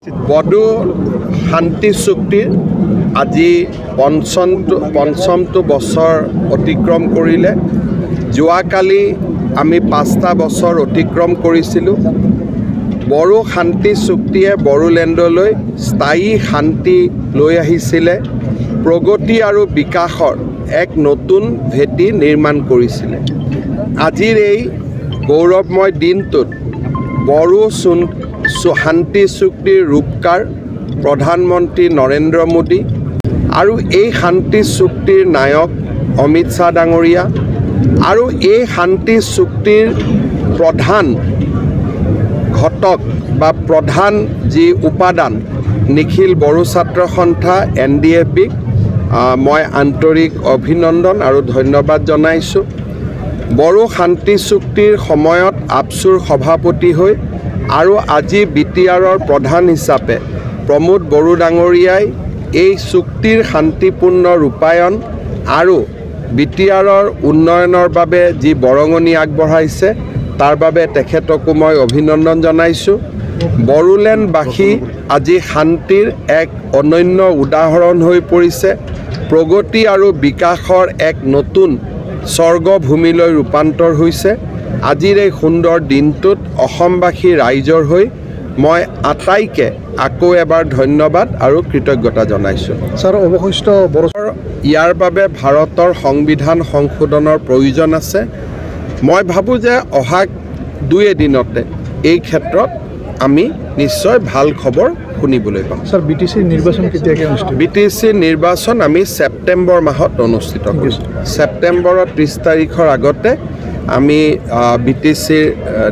বড়ো শান্তি চুক্তিৰ আজি পঞ্চমটো বছৰ অতিক্ৰম কৰিলে। যোৱাকালি আমি 5টা বছৰ অতিক্ৰম কৰিছিলোঁ। বড়ো শান্তি চুক্তিয়ে বড়োলেণ্ডলৈ স্থায়ী শান্তি লৈ আহিছিলে, প্ৰগতি আৰু বিকাশৰ এক নতুন ভেটি নিৰ্মাণ কৰিছিলে। আজিৰ এই গৌৰৱময় দিনটোত বড়ো শান্তি চুক্তিৰ ৰূপকাৰ প্ৰধানমন্ত্ৰী নৰেন্দ্ৰ মোদী আৰু এই শান্তি চুক্তিৰ নায়ক অমিত শ্বাহ ডাঙৰীয়া আৰু এই শান্তি চুক্তিৰ প্ৰধান ঘটক বা প্ৰধান যি উপাদান নিখিল বড়ো ছাত্ৰ সন্থা এন ডি এফ বিক মই আন্তৰিক অভিনন্দন আৰু ধন্যবাদ জনাইছোঁ। বড়ো শান্তি চুক্তিৰ সময়ত আপছুৰ সভাপতি হৈ আৰু আজি বি টি আৰৰ প্ৰধান হিচাপে প্ৰমোদ বড়ো ডাঙৰীয়াই এই চুক্তিৰ শান্তিপূৰ্ণ ৰূপায়ণ আৰু বি টি আৰৰ উন্নয়নৰ বাবে যি বৰঙণি আগবঢ়াইছে তাৰ বাবে তেখেতকো মই অভিনন্দন জনাইছোঁ। বড়োলেণ্ডবাসী আজি শান্তিৰ এক অনন্য উদাহৰণ হৈ পৰিছে, প্ৰগতি আৰু বিকাশৰ এক নতুন স্বৰ্গভূমিলৈ ৰূপান্তৰ হৈছে। আজিৰ এই সুন্দৰ দিনটোত অসমবাসী ৰাইজৰ হৈ মই আটাইকে আকৌ এবাৰ ধন্যবাদ আৰু কৃতজ্ঞতা জনাইছোঁ। ছাৰ, অৱশিষ্ট ইয়াৰ বাবে ভাৰতৰ সংবিধান সংশোধনৰ প্ৰয়োজন আছে। মই ভাবোঁ যে অহা 2 এদিনতে এই ক্ষেত্ৰত আমি নিশ্চয় ভাল খবৰ শুনিবলৈ পাম। ছাৰ, বি টি চিৰ নিৰ্বাচন কেতিয়াকৈ অনুষ্ঠিত? বি টি চিৰ নিৰ্বাচন আমি ছেপ্টেম্বৰ মাহত অনুষ্ঠিত কৰিম। ছেপ্টেম্বৰৰ 30 তাৰিখৰ আগতে আমি বি টি চিৰ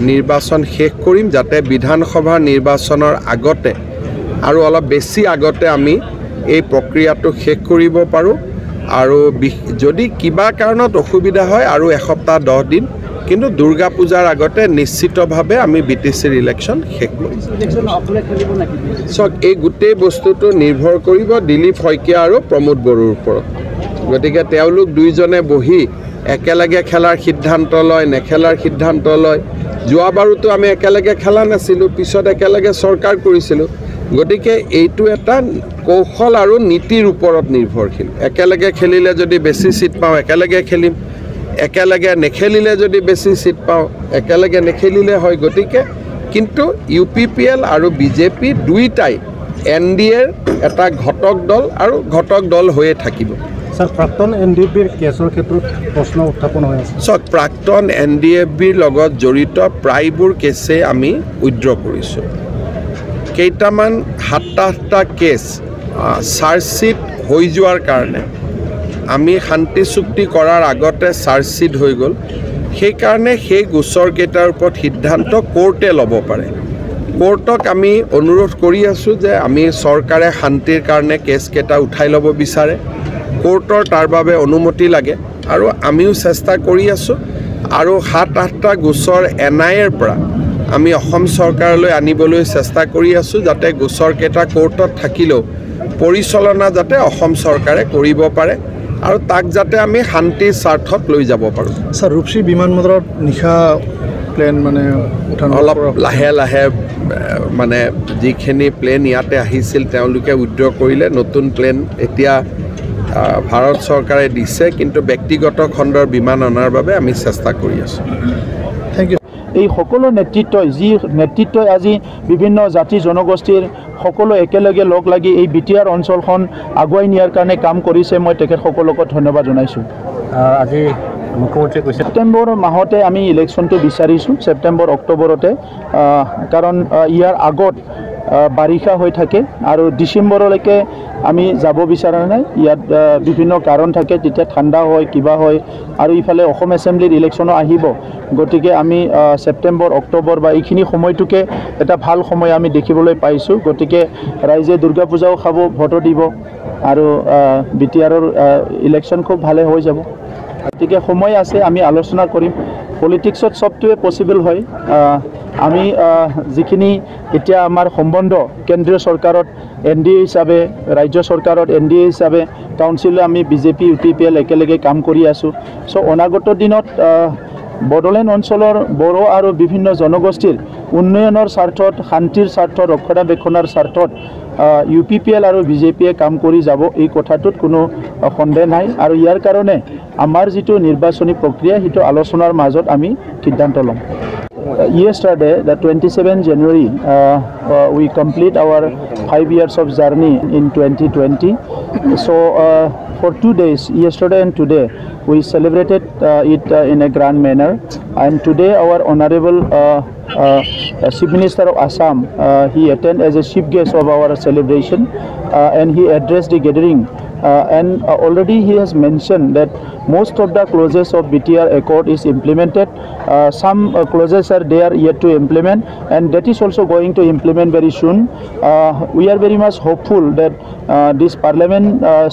নিৰ্বাচন শেষ কৰিম, যাতে বিধানসভাৰ নিৰ্বাচনৰ আগতে আৰু অলপ বেছি আগতে আমি এই প্ৰক্ৰিয়াটো শেষ কৰিব পাৰোঁ। আৰু যদি কিবা কাৰণত অসুবিধা হয় আৰু এসপ্তাহ 10 দিন, কিন্তু দুৰ্গা পূজাৰ আগতে নিশ্চিতভাৱে আমি বি টি চিৰ ইলেকশ্যন শেষ কৰিম। চাওক, এই গোটেই বস্তুটো নিৰ্ভৰ কৰিব দিলীপ শইকীয়া আৰু প্ৰমোদ বড়োৰ ওপৰত। গতিকে তেওঁলোক দুইজনে বহি একেলগে খেলাৰ সিদ্ধান্ত লয়, নেখেলাৰ সিদ্ধান্ত লয়। যোৱাবাৰোতো আমি একেলগে খেলা নাছিলোঁ, পিছত একেলগে চৰকাৰ কৰিছিলোঁ। গতিকে এইটো এটা কৌশল আৰু নীতিৰ ওপৰত নিৰ্ভৰশীল। একেলগে খেলিলে যদি বেছি ছিট পাওঁ একেলগে খেলিম, একেলগে নেখেলিলে যদি বেছি ছিট পাওঁ একেলগে নেখেলিলে হয়। গতিকে কিন্তু ইউ পি পি এল আৰু বি জে পি দুয়োটাই এন ডি এৰ এটা ঘটক দল আৰু ঘটক দল হৈয়ে থাকিব। ছাৰ, প্ৰাক্তন এন ডি এফ বিৰ কেছৰ ক্ষেত্ৰত প্ৰশ্ন উত্থাপন হৈ আছে। চাওক, প্ৰাক্তন এন ডি এফ বিৰ লগত জড়িত প্ৰায়বোৰ কেছেই আমি উইড্ৰ কৰিছোঁ। কেইটামান 7-8টা কেছ চাৰ্জশ্বিট হৈ যোৱাৰ কাৰণে আমি শান্তি চুক্তি কৰাৰ আগতে চাৰ্জশ্বিট হৈ গ'ল, সেইকাৰণে সেই গোচৰকেইটাৰ ওপৰত সিদ্ধান্ত কোৰ্টে ল'ব পাৰে। কোৰ্টক আমি অনুৰোধ কৰি আছোঁ যে আমি চৰকাৰে শান্তিৰ কাৰণে কেছকেইটা উঠাই ল'ব বিচাৰে, কোৰ্টৰ তাৰ বাবে অনুমতি লাগে আৰু আমিও চেষ্টা কৰি আছোঁ। আৰু 7-8টা গোচৰ এন আই এৰ পৰা আমি অসম চৰকাৰলৈ আনিবলৈ চেষ্টা কৰি আছোঁ, যাতে গোচৰকেইটা কোৰ্টত থাকিলেও পৰিচালনা যাতে অসম চৰকাৰে কৰিব পাৰে আৰু তাক যাতে আমি শান্তিৰ স্বাৰ্থত লৈ যাব পাৰোঁ। ছাৰ, ৰূপসী বিমানবন্দৰত নিশা প্লেন মানে অলপ লাহে লাহে মানে যিখিনি প্লেন ইয়াতে আহিছিল তেওঁলোকে উইড্ৰ কৰিলে, নতুন প্লেন এতিয়া ভাৰত চৰকাৰে দিছে, কিন্তু ব্যক্তিগত খণ্ডৰ বিমান অনাৰ বাবে আমি চেষ্টা কৰি আছোঁ। Thank you. এই সকলো নেতৃত্বই, যি নেতৃত্বই আজি বিভিন্ন জাতি জনগোষ্ঠীৰ সকলো একেলগে লগ লাগি এই বি টি আৰ অঞ্চলখন আগুৱাই নিয়াৰ কাৰণে কাম কৰিছে, মই তেখেতসকলকো ধন্যবাদ জনাইছোঁ। আজি মুখ্যমন্ত্ৰীয়ে কৈছে ছেপ্টেম্বৰ মাহতে আমি ইলেকশ্যনটো বিচাৰিছোঁ, ছেপ্টেম্বৰ অক্টোবৰতে, কাৰণ ইয়াৰ আগত বাৰিষা হৈ থাকে আৰু ডিচেম্বৰলৈকে আমি যাব বিচৰা নাই। ইয়াত বিভিন্ন কাৰণ থাকে, তেতিয়া ঠাণ্ডা হয়, কিবা হয়, আৰু ইফালে অসম এছেম্বলিৰ ইলেকশ্যনো আহিব। গতিকে আমি ছেপ্টেম্বৰ অক্টোবৰ বা এইখিনি সময়টোকে এটা ভাল সময় আমি দেখিবলৈ পাইছোঁ। গতিকে ৰাইজে দুৰ্গা পূজাও খাব, ভোটো দিব আৰু বি টি আৰৰ ইলেকশ্যন খুব ভালে হৈ যাব। গতিকে সময় আছে, আমি আলোচনা কৰিম। পলিটিক্সত চবটোৱে পচিবল হয়। আমি যিখিনি এতিয়া আমাৰ সম্বন্ধ কেন্দ্ৰীয় চৰকাৰত এন ডি এ হিচাপে, ৰাজ্য চৰকাৰত এন ডি এ হিচাপে, কাউন্সিলে আমি B J P, U P P L একেলগে কাম কৰি আছোঁ। চ' অনাগত দিনত বড়োলেণ্ড অঞ্চলৰ বড়ো আৰু বিভিন্ন জনগোষ্ঠীৰ উন্নয়নৰ স্বাৰ্থত, শান্তিৰ স্বাৰ্থত, ৰক্ষণাবেক্ষণৰ স্বাৰ্থত ইউ পি পি এল আৰু বিজেপিয়ে কাম কৰি যাব, এই কথাটোত কোনো সন্দেহ নাই। আৰু ইয়াৰ কাৰণে আমাৰ যিটো নিৰ্বাচনী প্ৰক্ৰিয়া, সেইটো আলোচনাৰ মাজত আমি সিদ্ধান্ত ল'ম। Yesterday, the 27 January, we complete our 5 years of journey in 2020. So for 2 days, yesterday and today, we celebrated it in a grand manner. And today, our Honorable Chief Minister of Assam, he attended as a chief guest of our celebration, and he addressed the gathering. And already he has mentioned that most of the clauses of BTR Accord is implemented. Some clauses are there yet to implement, and that is also going to implement very soon. We are very much hopeful that this parliament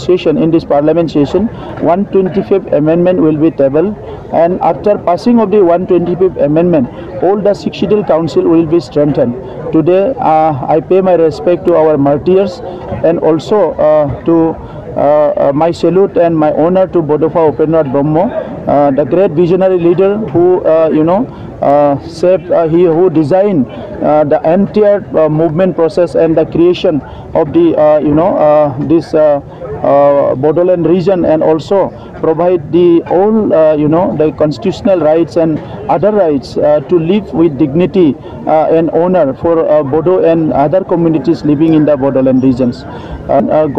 session, in this parliament session, 125th amendment will be tabled, and after passing of the 125th amendment, all the Sixth Schedule Council will be strengthened. Today, I pay my respect to our martyrs, and also to my salute and my honor to Bodofa Upendranath Brahma, the great visionary leader who he who designed the entire movement process and the creation of the this Bodoland region, and also provide the all the constitutional rights and other rights to live with dignity and honor for Bodo and other communities living in the Bodoland regions.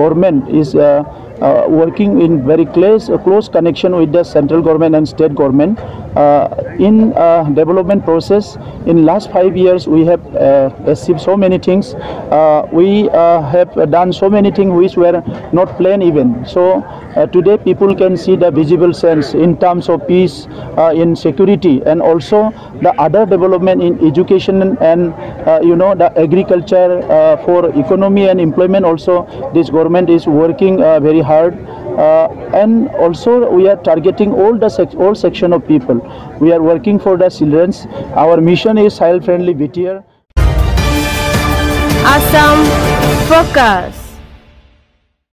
Government is working in very close connection with the central government and state government in development process. In last 5 years, we have achieved so many things. We have done so many things which were not planned even. So today people can see the visible sense in terms of peace, in security, and also the other development in education and the agriculture, for economy and employment also this government is working very hard. And also we are targeting all the all section of people. We are working for the children. Our mission is child friendly BTR. Assam Focus.